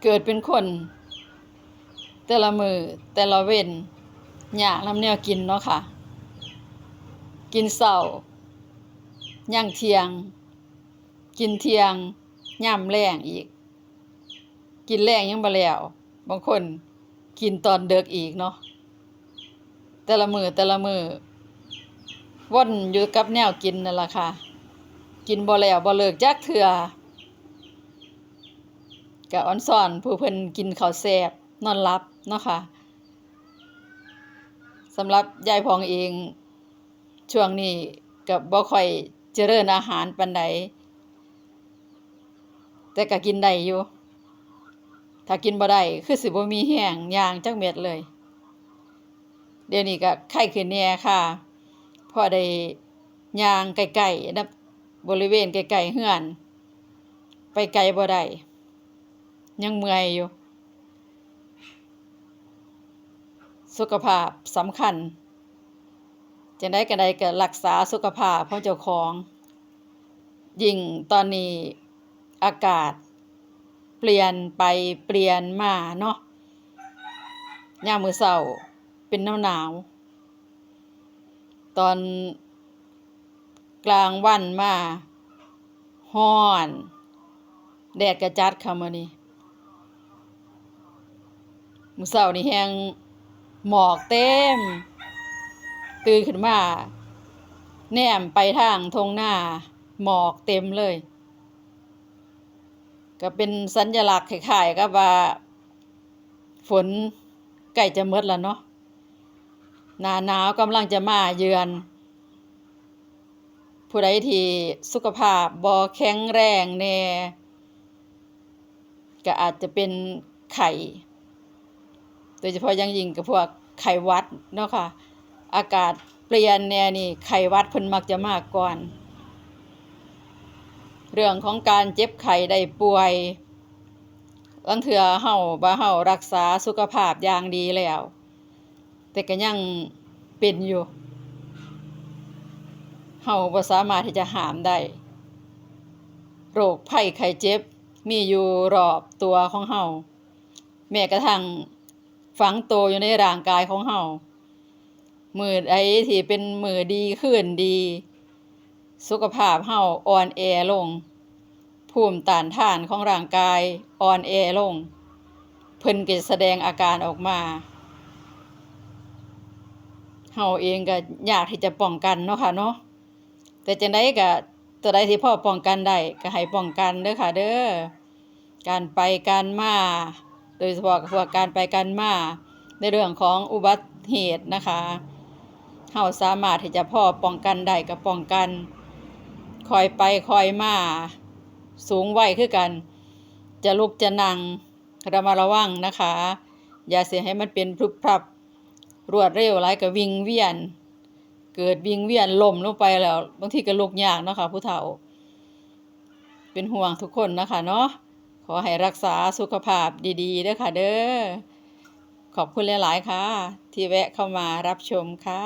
ເກີດເປັນຄົນ ແຕ່ລະມື້ແຕ່ລະເວັນ ຍາກນຳແນວກິນເນາະຄ່ະ. ກິນເຊົ້າ ຍັງທ່ຽງ, ກິນທ່ຽງ ຍາມແລງອີກ, ກິນແລງຍັງບໍ່ແລ້ວ, ບາງຄົນກິນຕອນເດິກອີກເນາະ. ແຕ່ລະມື້ແຕ່ລະມື້ ວົນຢູ່ກັບແນວກິນນັ້ນລະຄ່ະ, ກິນບໍ່ແລ້ວບໍ່ເລີກຈັກເທື່ອ. ກະອອນຊອນຜູ້ເພິ່ນກິນເຂົ້າແຊບນອນຫຼັບເນາະຄ່ະ. ສຳລັບຍາຍພອງເອງ ຊ່ວງນີ້ກະບໍ່ຄ່ອຍຈະເລີນອາຫານປານໃດ, ແຕ່ກະກິນໄດ້ຢູ່. ຖ້າກິນບໍ່ໄດ້ ຄືຊິບໍ່ມີແຮງຍ່າງຈັກເມັດເລີຍ. ດຽວນີ້ກະໄຄຂຶ້ນແດ່ຄ່ະ, ພໍໄດ້ຍ່າງໃກ້ໆ ນະ ບໍລິເວນໃກ້ໆເຮືອນ, ໄປໄກບໍ່ໄດ້, ຍັງເມື່ອຍຢູ່. ສຸຂະພາບສຳຄັນ, ຈັ່ງໃດກະໄດ້ກະລັກສາສຸຂະພາບຂອງເຈົ້າຂອງ. ຍິ່ງຕອນນີ້ອາກາດປ່ຽນໄປປ່ຽນມາເນາະ, ຍາມມື້ເຊົ້າເປັນໜາວໆ, ຕອນກາງວັນມາຮ້ອນ, ແດດກະຈັດຄ່ະມື້ນີ້. ມື້ເຊົ້ານີ້ແຮງໝອກເຕັມ, ຕື່ນຂຶ້ນມາແນມໄປທາງທົ່ງນາ ໝອກເຕັມເລີຍ. ກະເປັນສັນຍະລັກຄ້າຍໆກັບວ່າຝົນໃກ້ຈະໝົດລະເນາະ, ໜ້າໜາວກຳລັງຈະມາເຢືອນ. ຜູ້ໃດທີ່ສຸຂະພາບບໍ່ແຂງແຮງແດ່ ກະອາດຈະເປັນໄຂ້, ໂດຍສະເພາະຢ່າງຍິ່ງກະພວກໄຂ້ຫວັດເນາະຄ່ະ. ອາກາດປ່ຽນແດ່ນີ້ ໄຂ້ຫວັດເພິ່ນມັກຈະມາກ່ອນ. ເລື່ອງຂອງການເຈັບໄຂ້ໄດ້ປ່ວຍ, ລາງເທື່ອເຮົາ ວ່າເຮົາລັກສາສຸຂະພາບຢ່າງດີແລ້ວ ແຕ່ກະຍັງເປັນຢູ່, ເຮົາບໍ່ສາມາດທີ່ຈະຫ້າມໄດ້. ໂລກໄພໄຂ້ເຈັບມີຢູ່ຮອບຕົວຂອງເຮົາ, ແມ້ກະທັ່ງຝັງໂຕຢູ່ໃນຮ່າງກາຍຂອງເຮົາ. ມື້ໃດທີ່ເປັນມື້ດີຄືນດີ, ສຸຂະພາບເຮົາອ່ອນແອລົງ, ພູມຕ້ານທານຂອງຮ່າງກາຍອ່ອນແອລົງ, ເພິ່ນກໍຈະສະແດງອາການອອກມາ. ເຮົາເອງກໍຍາກທີ່ຈະປ້ອງກັນເນາະຄ່ະເນາະ, ແຕ່ຈັ່ງໃດກໍ ຕົວໃດທີ່ພໍປ້ອງກັນໄດ້ກໍໃຫ້ປ້ອງກັນເດີຄ່ະເດີ. ການໄປການມາ, ໂດຍສະເພາະພວກການໄປການມາ ໃນເລື່ອງຂອງອຸບັດເຫດນະຄະ, ເຮົາສາມາດທີ່ຈະພໍປ້ອງກັນໄດ້ກໍປ້ອງກັນ, ຄ່ອຍໄປຄ່ອຍມາ, ສູງໄວຄືກັນ, ຈະລຸກຈະນັ່ງ ລະມັດລະວັງນະຄະ, ຢ່າຊິໃຫ້ມັນເປັນພຶບພັບ ລວດເລັວຫຼາຍກໍວິ່ງວຽນ, ເກີດວິ່ງວຽນລົ້ມລົງໄປແລ້ວ ບາງທີກໍລຸກຍາກເນາະຄະ ຜູ້ເຖົ້າ. ເປັນຫ່ວງທຸກຄົນນະຄະເນາະ, ຂໍໃຫ້ຮັກສາສຸຂະພາບດີໆເດີຄະເດີ. ຂອບຄຸນຫຼາຍໆຄ່ະ ທີ່ແວະເຂົ້າມາຮັບຊົມຄ່ະ.